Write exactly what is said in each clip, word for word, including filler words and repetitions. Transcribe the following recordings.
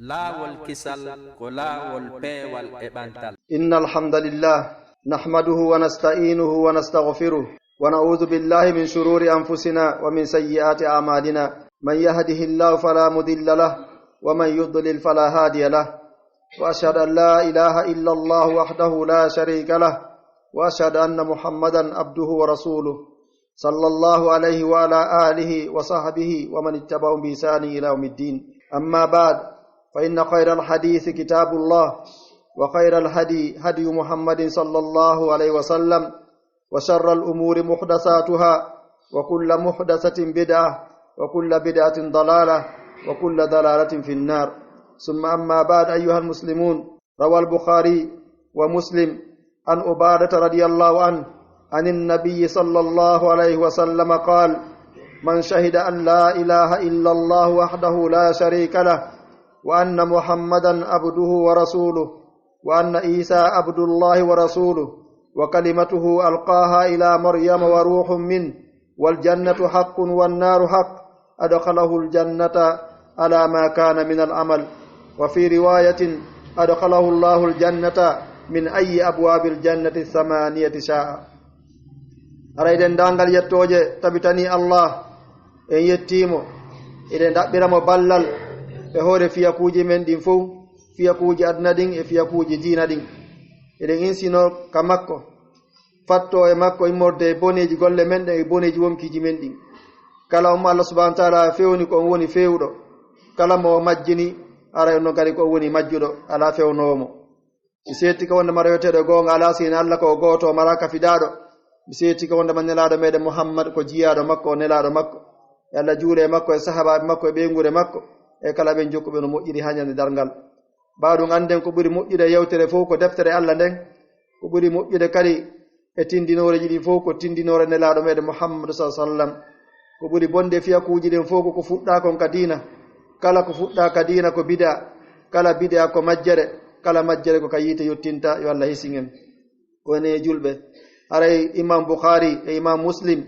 Laawol kisal ko laawol peewal e ɓantal. إن الحمد لله نحمده ونستعينه ونستغفره ونعوذ بالله من شرور أنفسنا ومن سيئات أعمالنا. من يهده الله فلا مضل له ومن يضلل فلا هادي له. وأشهد أن لا إله إلا الله وحده لا شريك له. وأشهد أن محمدا عبده ورسوله. صلى الله عليه وعلى آله وصحبه ومن اتبعهم بإحسان إلى يوم الدين. أما بعد، فإن خير الحديث كتاب الله، وخير الهدي هدي محمد صلى الله عليه وسلم، وشر الأمور محدثاتها، وكل محدثة بدعة، وكل بدعة ضلالة، وكل ضلالة في النار. ثم أما بعد، أيها المسلمون، روى البخاري ومسلم عن عبادة رضي الله عنه عن النبي صلى الله عليه وسلم قال: من شهد أن لا إله إلا الله وحده لا شريك له، وأن محمدا عبده ورسوله، وأن عيسى عبد الله ورسوله، وكلمته ألقاها إلى مريم وروح منه، والجنة حق والنار حق، أدخله الجنة على ما كان من العمل. وفي رواية: أدخله الله الجنة من أي أبواب الجنة الثمانية شاء. Aray, dendaangal yettooje tabitanii Allah, en yettii mo, eɗen ɗaɓɓira mo ballal e hoore fiyakuuji men ɗin fow, fiyakuuji aduna ɗin e fiyakuuji diina ɗin. Eɗen insinoo ka makko, fattoo e makko immorde e boneeji golle men ɗen e boneeji wonkiiji men ɗin. Kala on mo Allah subhanahu wa taala fewni, ko on woni feewuɗo. Kala mo o majjini, aray on non kadi ko on woni majjuɗo, alaa fewnoowo mo. Mi seedti ka wonde ma reweteeɗo e goonga alaa si hinaa Allah ko o gooto, o maraa kafidaaɗo. Mi seedti ka wonde ma nelaaɗo meɗen Muhammad ko jiyaaɗo makko, o nelaaɗo makko. Yo Allah juulu e makko e sahaabaaɓe makko e ɓeynguure makko e kala ɓen jokkuɓe no moƴƴiri haa ɲande darngal. Ɓaawo ɗun, annden ko ɓuri moƴƴude e yewtere fow ko deftere Allah nden. Ko ɓuri moƴƴude kadi e tindinooreeji ɗin fow ko tindinoore nelaaɗo meɗen Muhammadu sallallaahu alayhi wa sallam. Ko ɓuri bonde e fiyakuuji ɗin fow ko ko fuɗɗaa kon ka diina. Kala ko fuɗɗaa ka diina ko bid'a. Kala bid'a ko majjere. Kala majjere ko ka yiite yottinta. Yo Allah hisin en. Ko enen e julɓe. Haray Imam Bukhari e Imam Muslim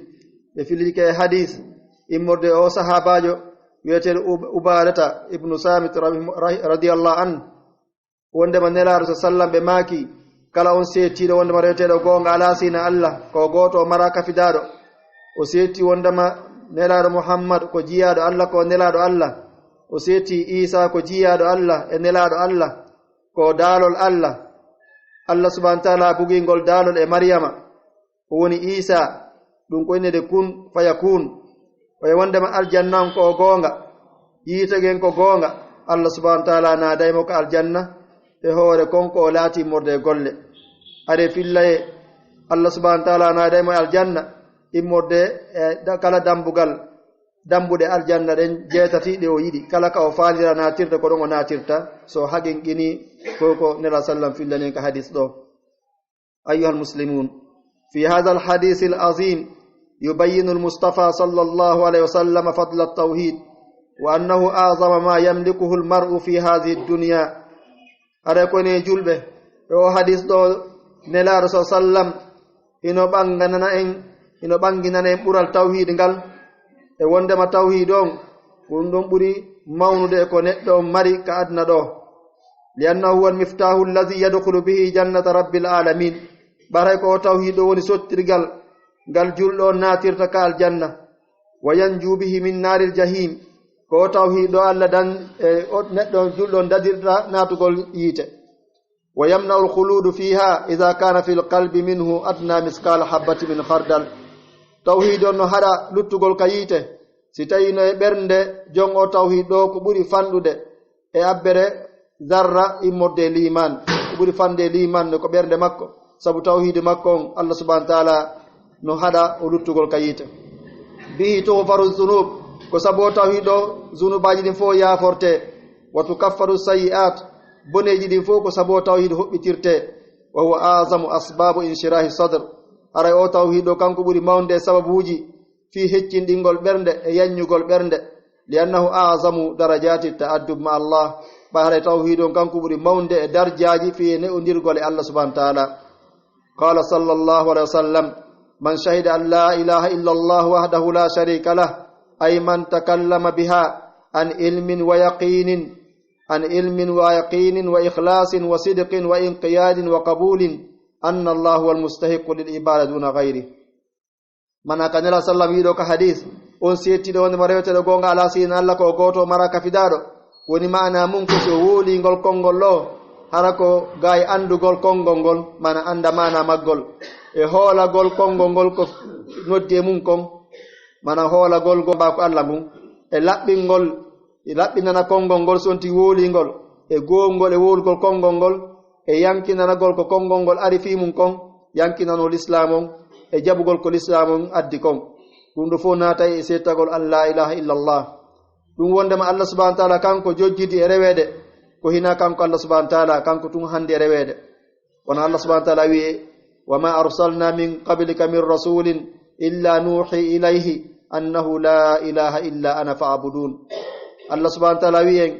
ɓe filike e hadis immorde e o sahaabaajo wi'eteeɗo Ub-, Ubaadata ibnu Saamit rahimu-, rahi-, radiyallahu anhu. Wondema Nelaaɗo sa sallam ɓe maaki, kala on seedtiiɗo wondema reweteeɗo goonga alaa si hinaa Allah, ko o gooto, o maraa kafidaaɗo. O seedti wondema Nelaaɗo Muhammad ko jiyaaɗo Allah, ko nelaaɗo Allah. O seedti Iisaa ko jiyaaɗo Allah e nelaaɗo Allah, ko daalol Allah. Allah subhaanahu wa ta'aalaa bugii ngol daalol e Maryama. O woni Iisaa, ɗun ko innde kun fayakun. O e wondema aljanna on ko o goonga, yiite ngen ko goonga. Allah subhaanahu wa ta'aalaa naaday mo ka aljanna e hoore kon ko o laati immorde e golle. Are fillayee, Allah subhaanahu wa ta'aalaa naaday mo e aljanna immorde e da-, kala dambugal, dambuɗe aljanna ɗen jeetati ɗe o yiɗi. Kala ka o faalira naatirde, ko ɗon o naatirta, so o haqiqinii ko ko Nelaaɗo sallam fillani en ka hadis ɗoo. أيها المسلمون، في هذا الحديث العظيم يبين المصطفى صلى الله عليه وسلم فضل التوحيد، وأنه أعظم ما يملكه المرء في هذه الدنيا. Haray ko enen julɓe, e oo hadis ɗoo, Nelaaɗo sa sallam hino ɓanginana en, hino ɓanginana en ɓural tawhiid ngal, e wondema tawhiid on, ko ɗun ɗon ɓuri mawnude e ko neɗɗo on mari ka aduna ɗoo. لأنه هو المفتاح الذي يدخل به جنة رب العالمين. Ɓay ko o tawhiid ɗoo woni sottirgal ngal julɗo on naatirta ka aljanna. وينجو به من نار الجحيم. Ko o tawhiid ɗoo Allah dan-, e, o neɗɗo on, julɗo on dadirta naatugol yiite. ويمنع الخلود فيها إذا كان في القلب منه أدنى مثقال حبة من خردل. Tawhiid on no haɗa luttugol ka yiite, si tawii no e ɓernde jon oo tawhiid ɗoo ko ɓuri fanɗude e abbere zarra immorde e liimaan. Ko ɓuri fanɗude e liimaan ko ɓernde makko, sabu tawhiid makko on, Allah subhaanahu wa ta'aalaa no haɗa o luttugol ka yiite. به تغفر الذنوب. Ko sabu oo tawhiid ɗoo, zunubaaji ɗin fow yaafortee. وتكفر السيئات. Boneeji ɗin fow ko sabu oo tawhiid hoɓɓitirtee. وهو أعظم أسباب انشراح الصدر. Haray oo tawhiid ɗoo, kanko ɓuri mawnude e sababuuji fii heccinɗingol ɓernde e yanñugol ɓernde. لأنه أعظم درجات التأدب مع الله. Ɓay haray tawhiid on, kanko ɓuri mawnude e darjaaji fii e ne'ondirgol e Allah subhaanahu wa ta'aalaa. قال صلى الله عليه وسلم: من شهد أن لا إله إلا الله وحده لا شريك له، أي من تكلم بها عن علم ويقين، عن علم ويقين وإخلاص وصدق وانقياد وقبول أن الله هو المستحق للعبادة دون غيره. Mana ka Nela sallam wi'uɗo ka hadis, on seettiiɗo wonde mo reweteeɗo goonga alaa si hino Alla ko o gooto o maraa kafidaaɗo. Woni maana mun ko si o wowlii ngol konngol ɗoo, hara ko gaay anndugol konngol ngol, mana annda maana maggol. E hoolagol konngol ngol ko noddi e mun kon, mana hoolagol ngol baa ko Alla ngun. E laɓɓingol, e laɓɓinana konngol ngol si on tigi wowlii ngol. E goongol e wowlugol konngol ngol, e yankinanagol ko konngol ngol ari fii mun kon, yankinanoo lislaam on, e jaɓugol ko lislaam on addi kon. Ɗun ɗoo fow naatay e seettagol an laa ilaaha illallah. Ɗun wondema Alla subhaanahu wa taala kanko jojjidi e reweede, ko hinaa kanko Alla subhaanahu wa taala, kanko tun handi e reweede. Wano Alla subhaanahu wa taala wi'i, "Wa ma arsalna min qablika min rasulin illa nuhi ilayhi annahu la ilaha illa ana fa'budun." Alla subhaanahu wa taala wi'i en,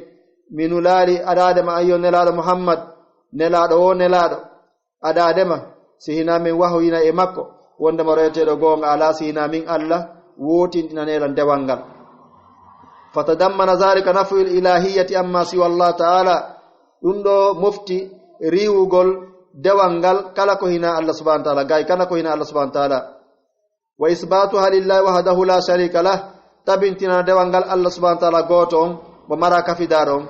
"Mi nulaali adaade ma, an yo nelaaɗo Muhammad, nelaaɗo wo nelaaɗo, adaade ma, si hinaa min wahyina e makko, wondema reweteeɗo goonga alaa si hinaa min Alla, wootinɗinanee lan dewal ngal." Fatadammana zalika nafyul ilahiyati amma siwa Allah taala. Ɗun ɗoo mofti riiwugol dewal ngal kala ko hinaa Alla subhaanahu wa taala, gaay kala ko hinaa Alla subhaanahu wa taala. Wa isbatuha lillahi wahdahu la sharika lah, tabintina dewal ngal Alla subhaanahu wa taala gooto on, mo maraa kafidaaɗo on.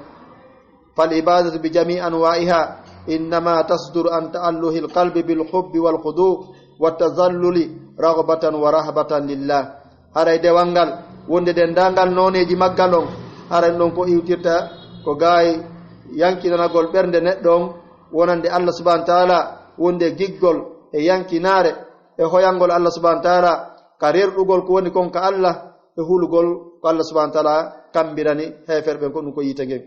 Fal ibadatu bi jami'i anwa'iha innama tasduru an ta'alluhil qalbi bil hubbi wal khudu' wa tazalluli raghbatan wa rahbatan lillah. Haray dewal ngal, wonde denndaangal nooneeji maggal on, haray ɗun ɗon ko iwtirta ko gaay yankinanagol ɓernde neɗɗo on, wonande Alla subhaanahu wa taala, wonde giggol e yankinaare e hoyangol Alla subhaanahu wa taala, ka rerɗugol ko woni kon ka Alla, e hulugol ko Alla subhaanahu wa taala kambirani heeferɓe ɓen, ko ɗun ko yiite ngen.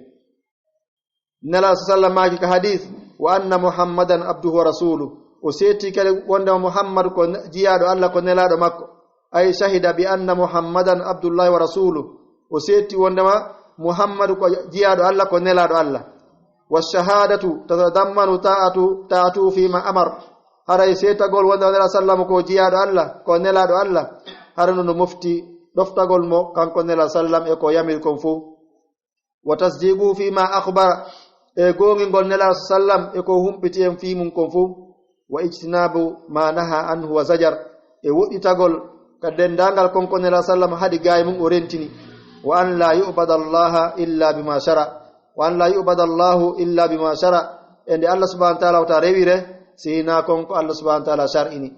Nelaaɗo sallam maaki ka hadiis, "Wa anna Muhammadan abduhu wa rasuluh." O seetti kadi wondema Muhammad ko ne-, jiyaaɗo Alla, ko nelaaɗo makko. Ay shahida bi anna Muhammadan abdullahi wa rasuluh. O seetti wondema Muhammad ko jiyaaɗo Alla, ko nelaaɗo Alla. Wa shahadatu tatadammanu ta'atu, ta'atu fima amar. Haray seetagol wondema Nelaaɗo sallam ko jiyaaɗo Alla, ko nelaaɗo Alla, hara no mofti ɗoftagol mo kanko Nelaaɗo sallam e ko yamiri kon fow. Wa tasdiquhu fima akhbara, e goongingol Nelaaɗo sallam e ko humpiti en fii mun kon fow. Wa ijtinabu ma naha anhu wa zajar, e woɗɗitagol ka denndaangal kon ko Nelaaɗo sallam haɗi gaay mun o rentini. Wa an la yu'bada Allaha illa bima shara, wa an la yu'bada Allahu illa bima shara, e nde Alla subhaanahu wa taala wota rewire si hinaa kon ko Alla subhaanahu wa taala shar'ini.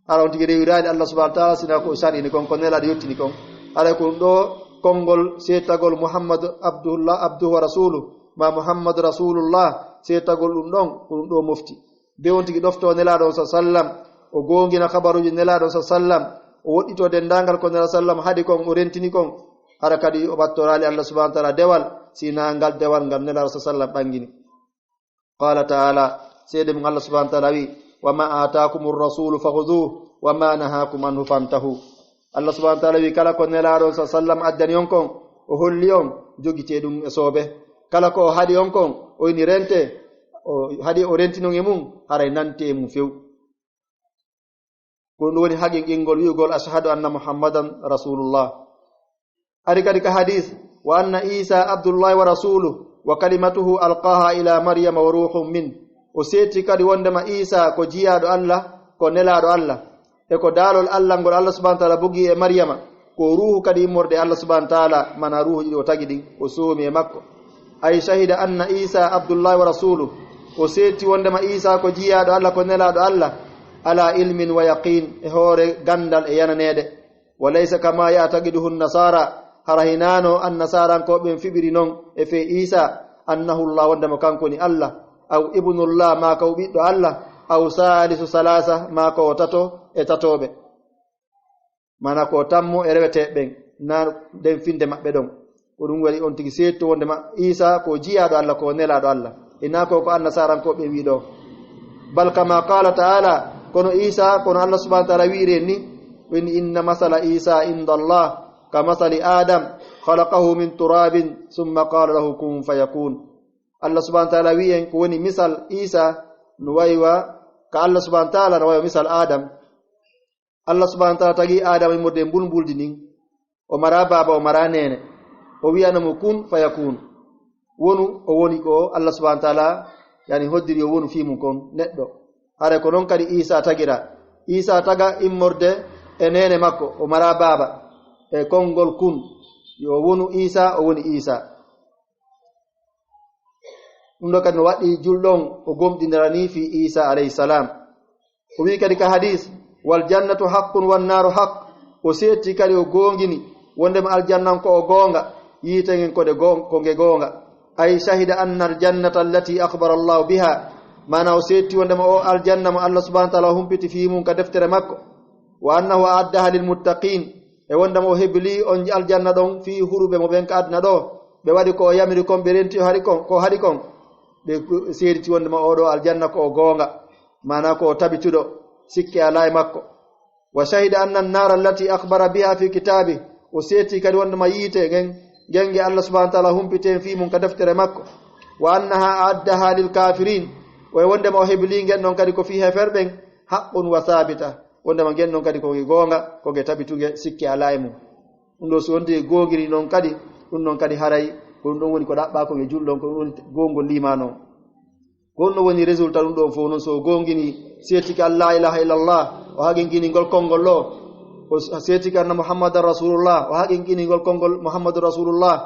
Hara on tigi rewiraali Alla subhaanahu wa taala, si hinaa ko o shar'ini kon, ko Nelaaɗo yottini kon. Haray ko ɗun ɗoo konngol seettagol Muhammadu Abdullah, abduhu wa rasuluh, ma Muhammadu Rasulullah, seettagol ɗun ɗon, ko ɗun ɗoo mofti. Be on tigi ɗoftoo Nelaaɗo on sa sallam, o goongina kabaruuji Nelaaɗo on sa sallam, o woɗɗitoo denndaangal ko Nelaaɗo sallam haɗi kon, o rentini kon. Hara kadi o ɓattoraali Alla subhaanahu wa taala dewal, si hinaa ngal dewal ngal Nelaaɗo sa sallam ɓanngini. Qaala ta'ala, seede mun Alla subhaanahu wa taala wi'i, "Wa ma aataakumur rasulu fakhuduhu, wa ma nahaakum anhu fantahu." Alla subhaanahu wa taala wi'i, kala ko Nelaaɗo on sa sallam addani on kon, o holli on, jogitee ɗun e soobe. Kala ko o haɗi on kon, o inni rentee, o haɗi o rentini on e mun, haray nantee e mun few. Ko ɗun woni haqiiqingol wi'ugol, "Ashhadu anna Muhammadan Rasulullah." Ari kadi ka hadiis, "Wa anna Iisa Abdullahi wa rasuluh, wa kalimatuhu alqaha ila Maryama wa ruhun min." O seetti kadi wondema Iisa ko jiyaaɗo Alla, ko nelaaɗo Alla, e ko daalol Alla ngol Alla subhaanahu wa taala bugi e Maryama, ko ruuhu kadi immorde Alla subhaanahu wa taala, mana ruuhuuji ɗi o tagi ɗin, o soomi e makko. Ay shahida anna Iisa Abdullahi wa rasuluh, o seetti wondema Iisa ko jiyaaɗo Alla, ko nelaaɗo Alla, ala ilmin wa yaqin, e hoore ganndal e yananeede. Wa laysa kama ya'taqiduhu an-nasara, hara hinaano annasaarankooɓe ɓen fiɓiri non e fee Iisa, annahu Allah, wondema kanko woni Alla, aw ibnullah, maa ka o ɓiɗɗo Alla, aw saalisu salaasa, maa ko o tato e tatooɓe. Maanaa ko o tammo e reweteeɓe ɓen, naa nden finnde maɓɓe ɗon. Ko ɗun waɗi on tigi seetto wondema Iisa ko jiyaaɗo Alla, ko nelaaɗo Alla. Hinaa ko ko annasaarankooɓe ɓen wi'i ɗoo. Bal kama qaala ta'ala, kono Iisa, kono Alla subhaanahu wa taala wi'iri en ni, o inni, "Inna masala Iisa inda Allah ka masali Adam, khalaqahu min turabin, summa qaala lahu kun fayakun." Alla subhaanahu wa taala wi'i en ko woni misal Iisa no wayi wa ka Alla subhaanahu wa taala no wayi wa misal Adam. Alla subhaanahu wa taala tagi Aadama immorde e mbulmbuldi ndin. O maraa baaba, o maraa neene. O wi'ana mo, "Kun fayakun." wonu o woni ko Allah subhanahu wa ta'ala, yani, hoddiri o wonu fii mun kon neɗɗo. Haray ko non kadi Iisaa tagira. Iisaa taga immorde e neene makko, o maraa baaba, e konngol kun. Yo o wonu Iisaa, o woni Iisaa. Ɗum ɗoo kadi no waɗi julɗo on o gomɗiniranii fii Iisaa alayhi salaam. O wi'i kadi ka hadiis, "Wal jannatu haqqun wan naaru haqq." O seetti kadi o goongini wondema aljanna on ko o goonga, yiite ngen ko ɗe goon-, ko nge goonga. Ay shahida anna al jannata allati akhbara Allahu biha. Maana o seetti wondema o aljanna mo Allah subhanahu wa ta'ala humpiti fii mun ka deftere makko. Wa annahu a'addaha lil muttaqin. E wondema o hebilii on aljanna ɗon fii huruɓe mo ɓen ka aduna ɗoo. Ɓe waɗi ko o yamiri kon, ɓe renti o haɗi kon, ko haɗi kon. Ɓe seediti wondema oo ɗoo aljanna ko o goonga. Maanaa ko o tabituɗo, sikke alaa e makko. Wa shahida anna annaara allati akhbara biha fi kitaabi, o seetii kadi wondema yiite ngen, ngen nge Allah subhanahu wa ta'ala humpiti en fii mun ka deftere makko. Wa annaha a'addaha lil kaafiriin, o e wondema o hebilii ngen ɗon kadi ko fii heeferɓe ɓen, haqqun wa saabita, wondema ngen ɗon kadi ko nge goonga, ko nge tabitunge, sikke alaa e mun. Ɗum ɗoo so wonti e goongiri non kadi, ɗum non kadi haray ko ɗum ɗon woni ko ɗaɓɓaa ko nge julɗo on, ko ɗum woni goongol liimaano on. Ko honno woni résultat ɗum ɗon fof non? So o goongini, seetike an laa ilaaha illallah, o haqiqini ngol konngol ɗoo, o seetike anna Muhammadan Rasulullah, o haqiqini ngol konngol Muhammadun Rasulullah,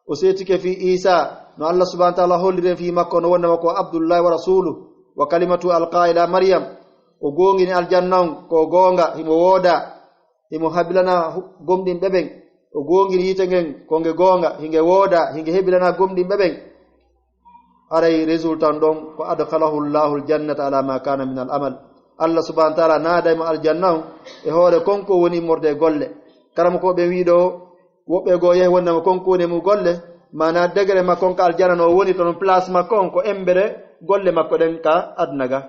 o seetike fii Iisaa, no Allah subhanahu wa ta'ala holliren fii makko, no wonde makko Abdullahi wa Rasuluh, wa kalimatu alqa ila Maryam, o goongini aljanna on ko goonga, himo wooda, himo habilana hu-, gomɗinɓe ɓen, o goongini yiite ngen ko nge goonga, hinge wooda, hinge hebilana gomɗinɓe ɓen. Haray résultat on ɗon ko adkhalahu Allahu al-jannata ala ma kana min al-amal. Allah subhanahu wa ta'ala naaday mo aljanna on e hoore kon ko woni immorde e golle. Karamokooɓe ɓen wi'i ɗoo, woɓɓe goo yehi wonnde mo kon ko woni e mun golle, maanaa degré makko on ka aljanna no woni ton place makko on ko embere golle makko ɗen ka aduna ga.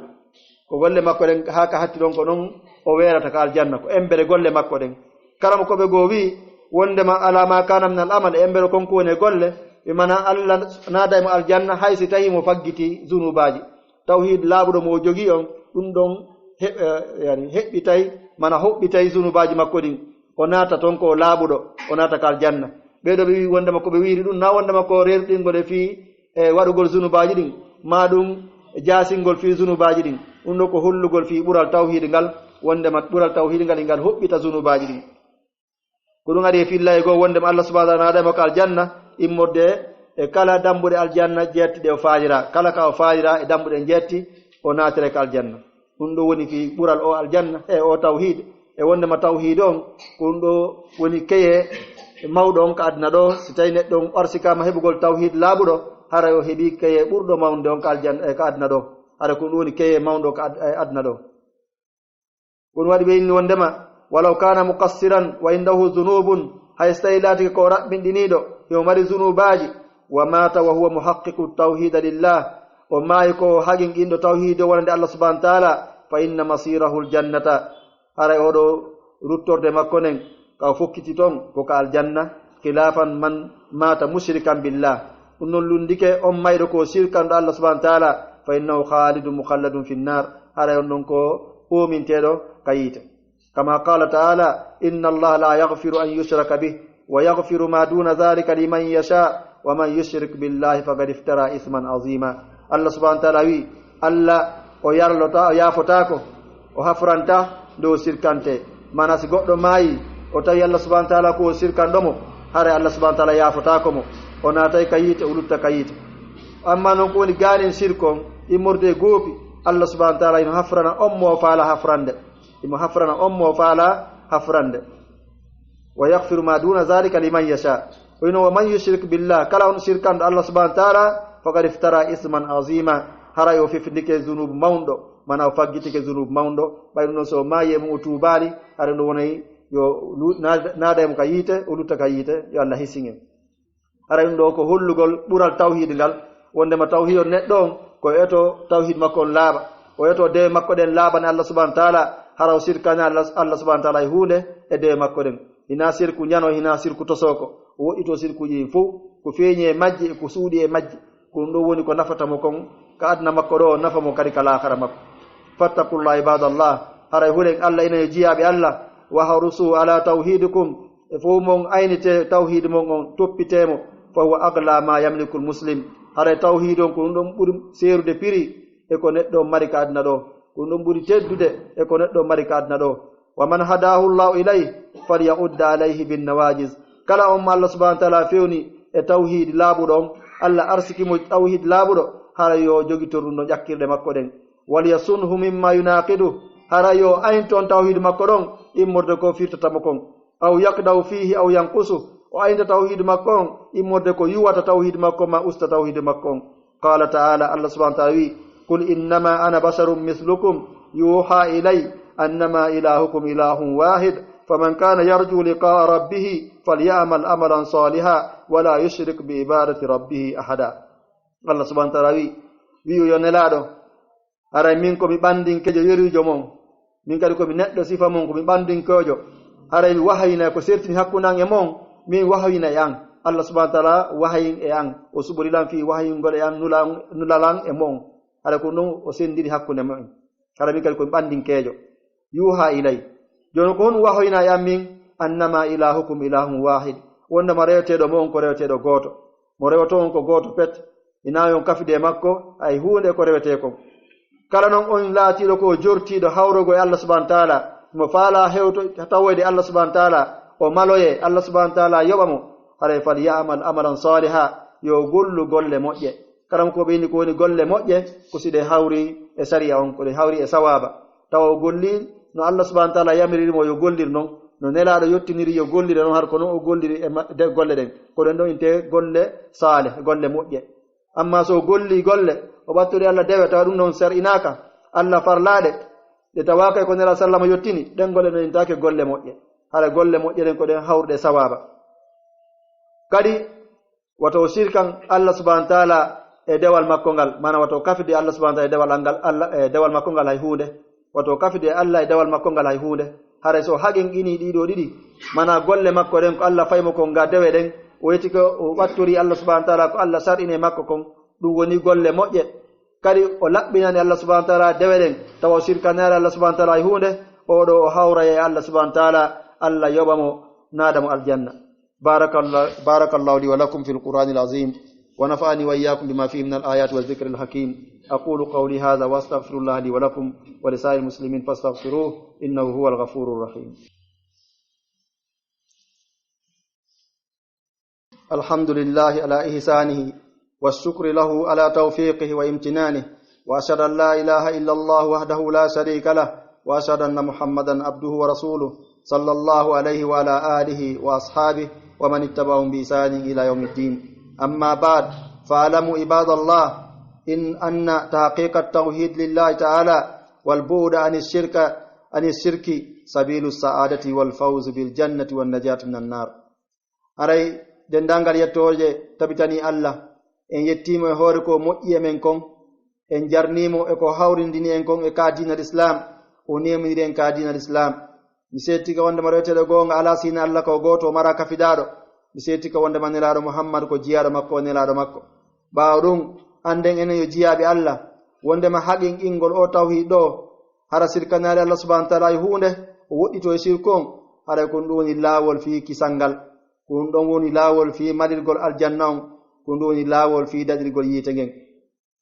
Ko golle makko ɗen haa ka hatti ɗon ko non o weerata ka aljanna, ko embere golle makko ɗen. Karamokooɓe goo wi'i, wondema ala ma kana min al amal, e embere kon ko woni e golle, ɓe maanaa Allah naaday mo aljanna hay si tawi mo faggiti zunubaaji. Tawhiid laaɓuɗo mo o jogii on, ɗum ɗon he-, eh, yani, heɓɓitay, mana hoɓɓitay zunubaaji makko ɗin. O naata ton ko o laaɓuɗo, o naata ka aljanna. Ɓee ɗoo ɓe wi'i wondema ko ɓe wi'iri ɗum, na wondema ko reerɗingol e fii e waɗugol zunubaaji ɗin, maa ɗum jaasingol fii zunubaaji ɗin. Ɗum ɗoo ko hollugol fii ɓural tawhiid ngal, wondema ɓural tawhiid ngal, e ngal hoɓɓita zunubaaji ɗin. Ko ɗum ari e fillay goo wondema Allah subhanahu wa ta'ala naadaay mo ka aljanna, immorde e kala dambuɗe aljanna jeetti ɗe o faaliraa. Kala ka o faaliraa e dambuɗe jeetti, o naatire ka aljanna. Ɗum ɗoo woni fii ɓural o aljanna, e o tawhiid. E wondema tawhiid on, ko ɗum ɗoo woni keye mawɗo on ka aduna ɗoo. Si tawi neɗɗo on arsikaama heɓugol tawhiid laaɓuɗo, haray o heɓii keye ɓurɗo mawnude on ka aljanna, e ka aduna ɗoo. Haray ko ɗum woni keye mawɗo ka ad-, e aduna ɗoo. Ko ɗum waɗi ɓe inni wondema, "Walaw kana muqassiran wa indahu zunubun", hay si tawi laatike ko o raɓɓinɗiniiɗo, himo mari zunubaaji, "wa mata wa huwa muhaqqiqu tawhida lillah", o maayi ko o haqiqinɗo tawhiid o wonande Allah subhanahu wa ta'ala, "fa inna masirahu aljannata", haray oɗo ruttorde makko nden, ka o fokkiti ton, ko ka aljanna, khilafan man mata mushrikan billah. Ɗum non lundike on mayɗo ko sirkanɗo Allah subhanahu wa ta'ala, "fa innahu khalidun mukhalladun fi nnar", haray on non ko oominteeɗo ka yiite. Kama qala ta'ala, "Inna Allah la yaghfiru an yushraka bih, wa yaghfiru ma duna dhalika liman yasha, wa man yushrik billahi faqad iftara ithman azima." Allah subhanahu wa ta'ala wi, Allah o yarlota, o yaafotaako, o hafranta nde o sirkante. Mana si goɗɗo maayi, o tawi Allah subhanahu wa ta'ala ko o sirkanɗo mo, haray Allah subhanahu wa ta'ala yaafotaako mo. O naatay ka yiite, o lutta ka yiite. Amma non ko woni gaanin sirkon, immorde e goopi, Allah subhanahu wa ta'ala hino hafrana on mo o faala hafrande. Himo hafrana on mo faala hafrande. "Wa yaghfiru ma duna dhalika liman yasha." O ino, "Wa man yushrik billah", kala on sirkanɗo Allah subhanahu wa ta'ala, "faqad iftara isman azima", haray o fifndike zunubu mawnɗo, mana o faggitike zunubu mawnɗo. Ɓay ɗum ɗon so o maayi e mum o tuubaali, haray ɗum wonay yo lu-, naada-, naaday mo ka yiite, o lutta ka yiite, yo Allah hisin en. Haray ɗum ɗoo ko hollugol ɓural tawhiid ngal, wondema tawhiid on neɗɗo on, ko eto tawhiid makko on laaɓa, o eto dewe makko ɗen laaɓane Allah subhanahu wa ta'ala, hara o sirkani Allah, Allah subhanahu wa ta'ala e huunde e dewe makko ɗen. Hinaa sirku ɲano, hinaa sirku tosooko. O woɗɗitoo sirkuuji ɗin fow, ko feeɲi e majji e ko suuɗi e majji. Ko ɗum ɗoo woni ko nafata mo kon ka aduna makko ɗoo, nafa mo kadi ka laakhara makko. Fattaqullaha ibadallah, haray hulen Allah enen yo jiyaaɓe Allah, wahrusu ala tawhidikum, e fow mon aynite tawhiid mon on, toppitee mo, فهو أغلى ما يملك المسلم. Haray tawhiid on ko ɗum ɗon ɓuri seerude prix e ko neɗɗo on mari ka aduna ɗoo. Ko ɗum ɗon ɓuri teddude e ko neɗɗo on mari ka aduna ɗoo. ومن هداه الله إليه فليعض عليه بالنواجذ. Kala on mo Allah subhanahu wa ta'ala fewni e tawhiid laaɓuɗo on, Allah arsiki mo tawhiid laaɓuɗo, haray yo jogitor ɗum ɗon ƴakkirɗe makko ɗen. وليصنه مما يناقضه. Haray yo aynto on tawhiid makko ɗon immorde ko firtata mo kon. أو يقدح فيه أو ينقصه. O aynta tawhiid makko on immorde ko yuwata tawhiid makko on, ma usta tawhiid makko on. قال تعالى, Allah subhanahu wa ta'ala wi'i, قل إنما أنا بشر مثلكم يوحى إلي أنما إلهكم إله واحد فمن كان يرجو لقاء ربه فليعمل عملا صالحا ولا يشرك بعبادة ربه أحدا. Allah subhanahu wa ta'ala wi'i, wi'u yo Nelaaɗo, haray min ko mi ɓandinkeejo yoriijo mon, min kadi ko mi neɗɗo sifa mon, ko mi ɓandinkeejo. Haray mi wahayinay ko sertini hakkunde an e mon, min wahayinay an. Allah subhanahu wa ta'ala wahayin e an, o suɓori lan fii wahayingol e an, nula-, nulal an e mon. Haray ko ɗum o sendiri hakkunde mon. Haray min kadi ko mi ɓandinkeejo. يوحى إلي. Jooni ko honɗum wahoyinaa e an min? أنما إلهكم إله واحد. Wonndema reweteeɗo mon ko reweteeɗo gooto. Mo rewotoo on ko gooto pet. Hinaa yo on kafidu e makko hay huunde e ko rewetee kon. Kala non on laatiiɗo ko o jortiiɗo hawrugol e Allah subhanahu wa ta'ala, mo faalaa hewto tawoyde Allah subhanahu wa ta'ala, o maloyee Allah subhanahu wa ta'ala yoɓa mo, haray فليعمل عملا صالحا, yo o gollu golle moƴƴe. Kala mo ko ɓe inni ko woni golle moƴƴe, ko si ɗe hawri e sariya on, ko ɗe hawri e sawaaba. Tawa o gollii no Allah subhanahu wa ta'ala yamiriri mo yo gollir non, no Nelaaɗo yottiniri yo gollire non, har ko non o golliri e ma-, de golle ɗen. Ko ɗen ɗon intee golle saalih, golle moƴƴe. Amma so o gollii golle, o ɓattori Allah dewe, tawa ɗum non sar'inaaka, Allah farlaaɗe, ɗe tawaaka e ko Nelaaɗo sallama yottini, ɗen golle ɗen intaake golle moƴƴe. Hara golle moƴƴe ɗen ko ɗen hawruɗe sawaaba. Kadi, wata o sirkan Allah subhanahu wa ta'ala e dewal makko ngal, maana wata o kafidi Allah subhanahu wa ta'ala e dewal ngal, Allah, e dewal makko ngal hay huunde. Wata o kafidi Allah e dewal makko ngal hay huunde. Haray so o haqiqinii ɗii ɗoo ɗiɗi, maana golle makko ɗen ko Allah fayi mo kon ga dewe ɗen, o yetike o ɓattorii Allah subhanahu wa ta'ala ko Allah sar'ini e makko kon, ɗum woni golle moƴƴe. Kadi o laɓɓinani Allah subhanahu wa ta'ala dewe ɗen, tawa o sirkanaali Allah subhanahu wa ta'ala hay huunde, oo ɗoo o hawray e Allah subhanahu wa ta'ala, Allah yoɓa mo, naada mo aljanna. بارك الله، بارك الله لي ولكم في القرآن العظيم، ونفعني وإياكم بما فيه من الآيات والذكر الحكيم. أقول قولي هذا وأستغفر الله لي ولكم ولسائر المسلمين فاستغفروه، إنه هو الغفور الرحيم. الحمد لله على إحسانه، والشكر له على توفيقه وامتنانه، وأشهد أن لا إله إلا الله وحده لا شريك له، وأشهد أن محمدا عبده ورسوله، صلى الله عليه وعلى آله وأصحابه ومن اتبعهم بإحسان إلى يوم الدين. أما بعد، فاعلموا عباد الله، إن أن تحقيق التوحيد لله تعالى والبعد عن الشرك، عن الشرك سبيل السعادة والفوز بالجنة والنجاة من النار. Haray denndaangal yettooje tabitanii Allah. En yettii mo e hoore ko moƴƴi e men kon. En jarnii mo e ko hawrindini en kon e ka diina Lislaam. O neeminiri en ka diina Lislaam. Mi seedtike wonndema reweteeɗo goonga alaa si hinaa Allah ko gooto, o maraa kafidaaɗo. Mi seedtike wonndema Nelaaɗo Muhammadu ko jiyaaɗo makko, o nelaaɗo makko. Ɓaawo ɗum, annden enen yo jiyaaɓe Allah, wonndema haqinqingol oo tawhiid ɗoo, hara sirkanaali Allah subhanahu wa ta'ala e huunde, o woɗɗitoo e sirku on, haray ko ɗum woni laawol fii kisal ngal. Ko ɗum ɗon woni laawol fii malirgol aljanna on. Ko ɗum woni laawol fii daɗirgol yiite ngen.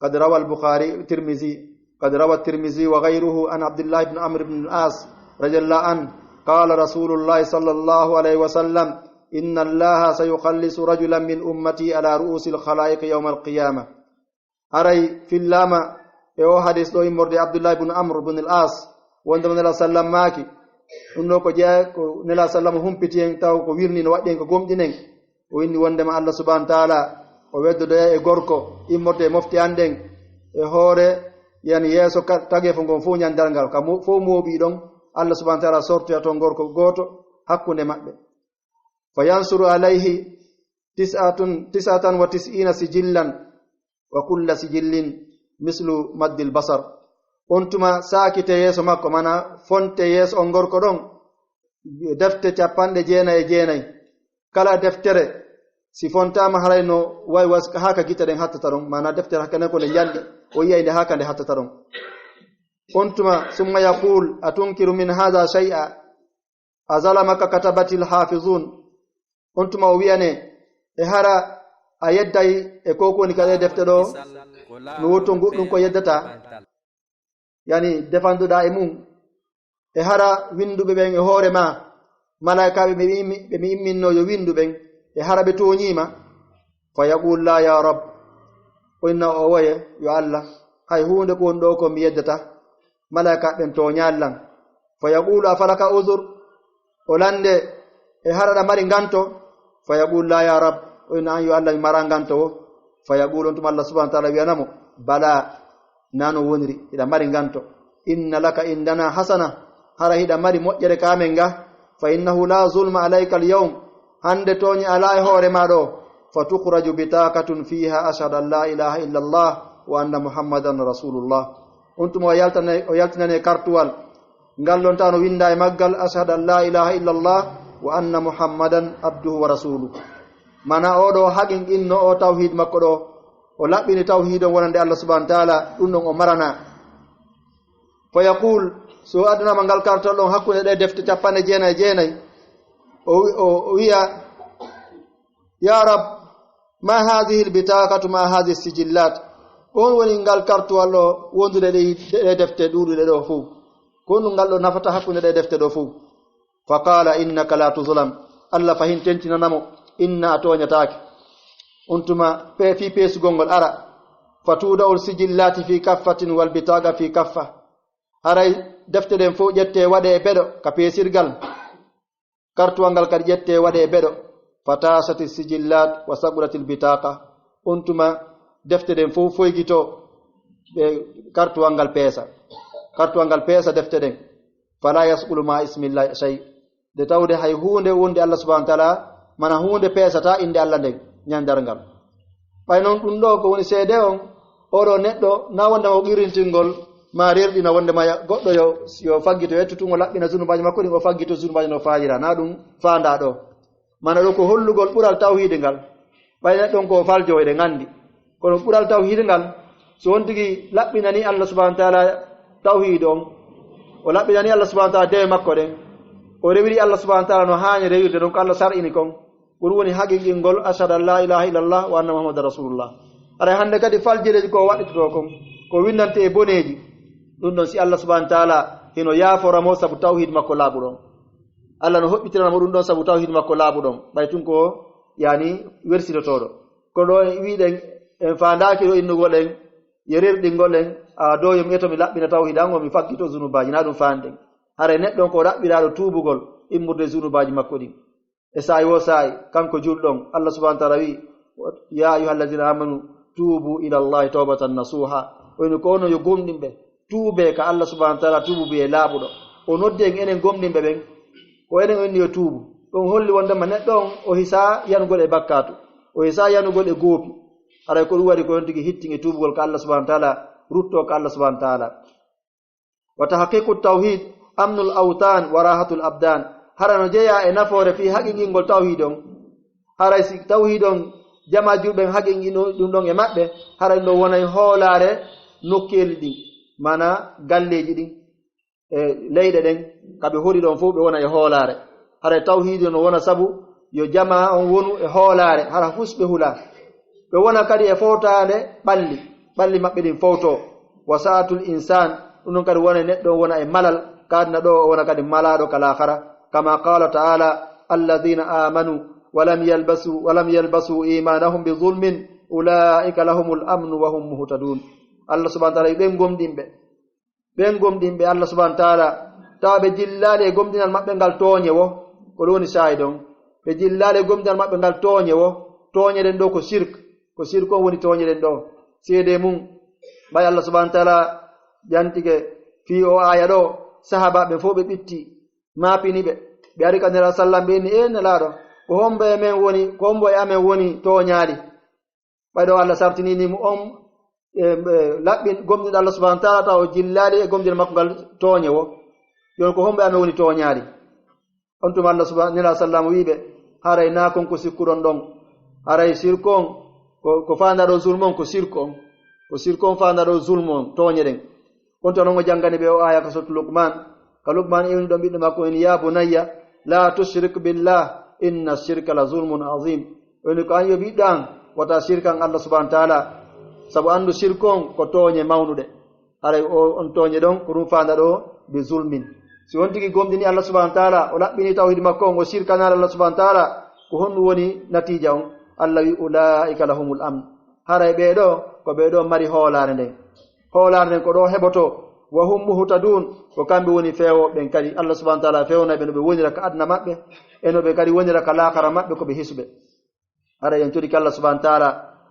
قد روى البخاري، الترمذي، قد روى الترمذي وغيره عن عبد الله بن عمرو بن العاص رضي الله عنه قال رسول الله صلى الله عليه وسلم: إن الله سيخلص رجلا من أمتي على رؤوس الخلائق يوم القيامة. Haray fillaama e oo hadis ɗoo immorde Abdullahi bun Amr bun al As, wonde mo Nelaaɗo sallam maaki, ɗum ɗoo ko jeyaa ko Nelaaɗo sallam humpiti en, taw ko wirni no waɗi en ko gomɗinen. O inni wondema Allah subhanahu wa ta'ala o weddodoya e gorko immorde e mofte an ɗen, e hoore, yani yeeso ka-, tageefo ngon fof ñandal ngal, ka mo-, fof mooɓii ɗon, Allah subhanahu wa ta'ala sortoya toon gorko gooto hakkunde maɓɓe. فينشر عليه تسعة، تسعة وتسعين سجلا، وكل سجل مثل مد البصر. On tuma saakite yeeso makko, mana fonte yeeso on gorko ɗon, defte cappanɗe jeenay e jeenay. Kala deftere, si fontaama, haray no way was-, haa ka gite ɗen hattata ɗon, mana deftere hakkane ko nde njalɗi, o yi'ay nde haa ka nde hattata ɗon. On tuma, ثم يقول: أتنكر من هذا شيئا؟ أظلمك كتبة الحافظون. On tuma o wi'ane, e hara a yedday e ko ko woni ka ɗee defte ɗoo, no woni ton goɗɗun ko yeddataa? Yani, defanduɗaa e mun, e hara winnduɓe ɓen e hoore maa, malaa'ikaaɓe ɓe mi immi-, ɓe mi imminnoo yo winndu ɓen, e hara ɓe tooñii ma? Fa yaqul, "La ya Rabb." O inna o woye, "Yo Alla, hay huunde ko woni ɗoo ko mi yeddata. Malaa'ikaaɓe ɓen tooñaali lan." Fa yaqulu, "Afalaka uzur?" O lande, "E hara aɗa mari nganto?" Fa yaqul, "La ya Rabb." O inna, "An yo Alla, mi maraa nganto wo." Fa yaqulu, on tuma Alla subhanahu wa ta'ala wi'ana mo, "Bala, naa no woniri, hiɗa mari nganto. Inna laka indana hasana, hara hiɗa mari moƴƴere ka amen ga. Fa innahu la zulma alayka al-yawm, hande tooñe alaa e hoore maa ɗoo. Fa tukhraju bitaqatun fiha ashhadu an la ilaha illa Allah wa anna Muhammadan rasulullah." On tuma o yaltane, o yaltinane kartuwal. Ngal ɗon tawa no winnda e maggal, "Ashhadu an la ilaha illa Allah wa anna Muhammadan abduhu wa rasuluh." Mana oo ɗoo haqiqinno o tawhiid makko ɗoo, o laɓɓini tawhiid on wonande Allah subhanahu wa ta'ala, ɗun ɗon o maranaa. Fa yaqul, si o addunaama ngal kartol ɗon hakkunde ɗee defte capanɗe jeenay e jeenay, o wi-, o, o wi'a, "Ya Rab, ma hadhihi al-bitaqatu ma hadhihi as-sijillat?" Ko honɗun woni ngal kartuwal ɗoo wondude ɗee, ɗee defte ɗuuɗuɗe ɗoo fow? Ko honɗun ngal ɗoo nafata hakkunde ɗee defte ɗoo fow? Fa qala, "Innaka la tuzlam." Allah fahin tentinana mo, "Inna, a tooñataake." On tuma pe-, fii peesugol ngol ara. "Fa tuda'u al-sijillati fi kaffatin wal bitaqa fi kaffa." Haray defte ɗen fow ƴettee waɗee e beɗo ka peesirgal. Kartuwal ngal kadi ƴettee waɗee e beɗo. "Fa tasati sijillat wa saqulatil bitaqa." On tuma defte ɗen fow foygitoo, ɓe kartuwal ngal peesa. Kartuwal ngal peesa defte ɗen. "Fala yasqulu ma ismillahi shay." Nde tawde hay huunde wonde Allah subhanahu wa ta'ala, mana huunde peesataa innde Allah nden ɲandargal. Ɓay non ɗun ɗoo ko woni seede on, oo ɗoo neɗɗo na wonde mo qirrintingol ma rerɗina wonde ma ya-, goɗɗo yo, yo faggito, yettu tun o laɓɓina zunubaaji makko ɗin, o faggito zunubaaji no faayira, na ɗun faandaa ɗoo. Mana ɗoo ko hollugol ɓural tawhiidi ngal. Ɓay neɗɗo on ko o faljo, eɗen anndi. Kono ɓural tawhiid ngal, so on tigi laɓɓinanii Allah subhanahu wa ta'ala tawhiid on, o laɓɓinanii Allah subhanahu wa ta'ala dewe makko ɗen, o rewiri Allah subhanahu wa ta'ala no haani rewirde non ko Allah sar'ini kon, ko ɗun woni haqiqingol ashhadu an la ilaha illallah wa anna Muhammadan rasulullah. Haray hande kadi faljireeji ko waɗitotoo kon, ko winndante e boneeji, ɗun ɗon si Allah subhanahu wa ta'ala hino yaafora mo sabu tawhiid makko laaɓuɗo on. Allah no hoɓɓitirana mo ɗun ɗon sabu tawhiid makko laaɓuɗo on, ɓay tun ko, yani, wersitotooɗo. Ko ɗoo en wi'uɗen, en faandaaki ɗoo innugol en, yerirɗingol en, a ɗoo yo mi eto mi laɓɓina tawhiid an on, mi faggito zunubaaji, na ɗun faanɗen. Haray neɗɗo on ko ɗaɓɓiraaɗo tuubugol, immorde zunubaaji makko ɗin. E saa'i woo saa'i, kanko julɗo on, Allah subhanahu wa ta'ala wi'i, "Ya ayyuhallazina amanu, tubu ila Allahi tawbatan nasuha." O inni ko onon yo gomɗinɓe, tuubee ka Allah subhanahu wa ta'ala tuubu e laaɓuɗo. O noddi en enen gomɗinɓe ɓen, ko enen o inni yo tuubu. Ɗun holli wondema neɗɗo on o hisaa yanugol e bakkaatu, o hisaa yanugol e goopi. Haray ko ɗun waɗi ko on tigi hittin e tuubugol ka Allah subhanahu wa ta'ala, ruttoo ka Allah subhanahu wa ta'ala. Wa tahqiqu tawhid amnul awtan wa rahatul abdan. Hara no jeyaa e nafoore fii haqiqingol tawhid on. Haray si tawhid on jamaa julɓe ɓen haqiqino ɗun ɗon e maɓɓe, haray ɗun ɗon wonay hoolaare nokkeeli ɗin, maanaa galleeji ɗin, e leyɗe ɗen, ka ɓe hori ɗon fow ɓe wona e hoolaare. Haray tawhiidi no wona sabu yo jamaa on wonu e hoolaare, hara fus ɓe hulaa. Ɓe wona kadi e fowtaade ɓalli, ɓalli maɓɓe ɗin fowtoo. Wa sa'atul insaan, ɗun ɗon kadi wona e neɗɗo on wona e malal, ka aduna ɗoo o wona kadi malaaɗo ka laakara. Kama qaala ta'ala, "Alladhina amanu wa lam yalbasu, wa lam yalbasu imanahum bi zulmin, ulaika lahumul amnu wa hum muhtadun." Allah subhanahu wa ta'ala, ɓen gomɗinɓe, ɓen gomɗinɓe Allah subhanahu wa ta'ala, tawa ɓe jillaali e gomɗinal maɓɓe ngal tooɲe wo, ko ɗun woni saahid on. Ɓe jillaali e gomɗinal maɓɓe ngal tooɲe wo, tooɲe ɗen ɗoo ko sirk, ko sirk on woni tooɲe ɗen ɗoo. Seedee mun, ɓay Allah subhanahu wa ta'ala ƴantike fii oo aaya ɗoo, sahaabaaɓe ɓen fow ɓe ɓitti, maapini ɓe. Ɓe ari ka Nelaaɗo sallam, ɓe inni, "Ee Nelaaɗo, ko hombo e men woni, ko hombo e amen woni tooɲaali?" Ɓay ɗoo Allah sartinii mo on, e, e, laɓɓin, gomɗinɗo Allah subhanahu wa ta'ala, tawa o jillaali e gomɗinal makko ngal tooɲe wo. Yo on ko hombo e amen woni tooɲaali? On tuma Allah subha-, Nelaaɗo sallam wi'i ɓe, "Haray naa kon ko sikkuɗon ɗon. Haray sirku on, ko, ko faandaɗon zulmu on, ko sirku on. Ko sirku on faandaɗon zulmu on, tooɲe ɗen." On tuma non o janngani ɓe oo aaya ka sotu Luqman. Ka Luqman ewni ɗon ɓiɗɗo makko, en, "Ya bunayya, la tushrik billah, inna shirka la zulmun azim." O inni ko, "An yo ɓiɗɗo an, Wota sirkan Allah subhanahu wa ta'ala, sabu anndu sirku on ko tooñe mawnuɗe. Haray o, on tooñe ɗon, ko ɗum faanda ɗo bi zulmin. Si on tigi gomɗini Allah subhanahu wa ta'ala, o laɓɓini tawhid makko on, o sirkanaali Allah subhanahu wa ta'ala, ko honɗum woni natiija on? Allah wi, "Ulaa'ika lahumul amn." Haray ɓee ɗoo, ko ɓee ɗoo mari hoolaare nden. Hoolaare nden ko ɗoo heɓotoo. "Wa hum muhtadun," ko kamɓe woni feewooɓe ɓen kadi. Allah subhanahu wa ta'ala fewnay ɓe no ɓe wonira ka aduna maɓɓe, e no ɓe kadi wonira ka laakara maɓɓe, ko ɓe hisuɓe. Haray en torike Allah subhanahu wa ta'ala,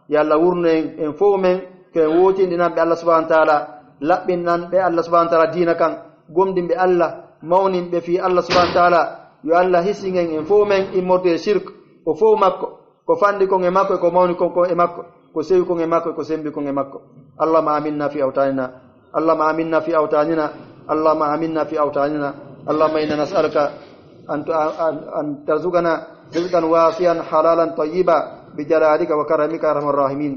yo Allah wurnu en, en fow men, ko en wootinɗinanɓe Allah subhanahu wa ta'ala, laɓɓinanɓe Allah subhanahu wa ta'ala diina kan, gomɗinɓe Allah, mawninɓe fii Allah subhanahu wa ta'ala. Yo Allah hisin en, en fow men immorde e sirk, ko fow makko, ko fanɗi kon e makko, e ko mawni kon, kon e makko, ko sewi kon e makko, e ko sembi kon e makko. اللهم آمنا في أوطاننا. اللهم آمنا في أوطاننا. اللهم آمنا في أوطاننا. اللهم إنا نسألك أن ت-، أن، أن ترزقنا رزقا واسعا حلالا طيبا بجلالك وكرمك يا أرحم الراحمين.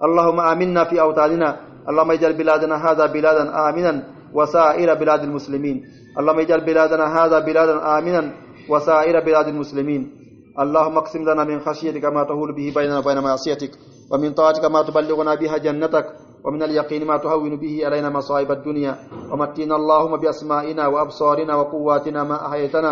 اللهم آمنا في أوطاننا. اللهم اجعل بلادنا هذا بلادا آمنا وسائر بلاد المسلمين. اللهم اجعل بلادنا هذا بلادا آمنا وسائر بلاد المسلمين. اللهم اقسم لنا من خشيتك ما تحول به بيننا وبين معصيتك، ومن طاعتك ما تبلغنا بها جنتك، ومن اليقين ما تهون به علينا مصائب الدنيا، ومتعنا اللهم بأسمائنا وأبصارنا وقواتنا ما أحييتنا،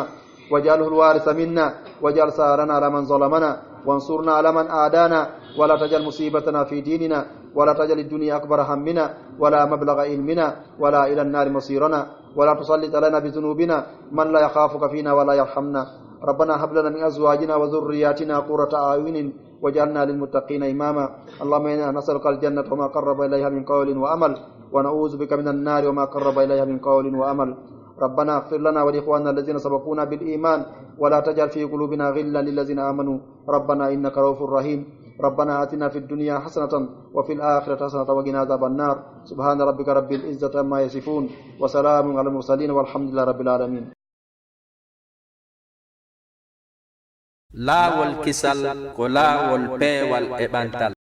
واجعله الوارث منا، واجعل ثأرنا على من ظلمنا، وانصرنا على من عادانا، ولا تجعل مصيبتنا في ديننا، ولا تجعل الدنيا أكبر همنا، ولا مبلغ علمنا، ولا إلى النار مصيرنا، ولا تسلط علينا بذنوبنا من لا يخافك فينا ولا يرحمنا. ربنا هب لنا من أزواجنا وذرياتنا قرة أعين واجعلنا للمتقين إماما. اللهم إنا نسألك الجنة وما قرب إليها من قول وعمل، ونعوذ بك من النار وما قرب إليها من قول وعمل. ربنا اغفر لنا ولإخواننا الذين سبقونا بالإيمان ولا تجعل في قلوبنا غلا للذين آمنوا ربنا إنك رؤوف رحيم. ربنا آتنا في الدنيا حسنة وفي الآخرة حسنة وقنا عذاب النار. سبحان ربك رب العزة عما يصفون وسلام على المرسلين والحمد لله رب العالمين. Laawol kisal ko laawol peewal e ɓantal.